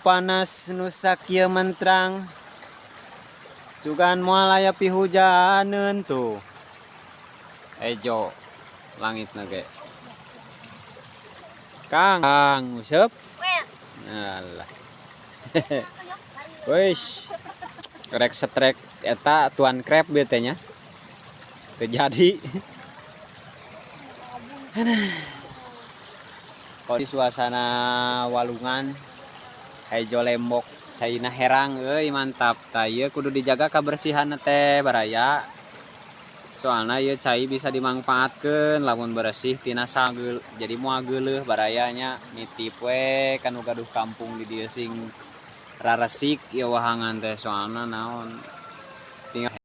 Panas nu sakieu mentrang. Sugan moal aya pihujaneun tuh. Ejo langitna ge. Kang, Kang Usep. Alah. Wis. Rek setrek eta tuan krep bete nya. Teu jadi. Aduh. Di suasana walungan hejo lembok, caina herang euy, mantap. Tah, ieu kudu dijaga kebersihan teh, baraya, soalna ieu cai bisa dimanfaatkeun lamun bersih tina sageul, jadi moal geuleuh, barayanya. Nitip we ka nu gaduh kampung di dieu, sing raresik ieu wahangan teh, soalna naon tinggal.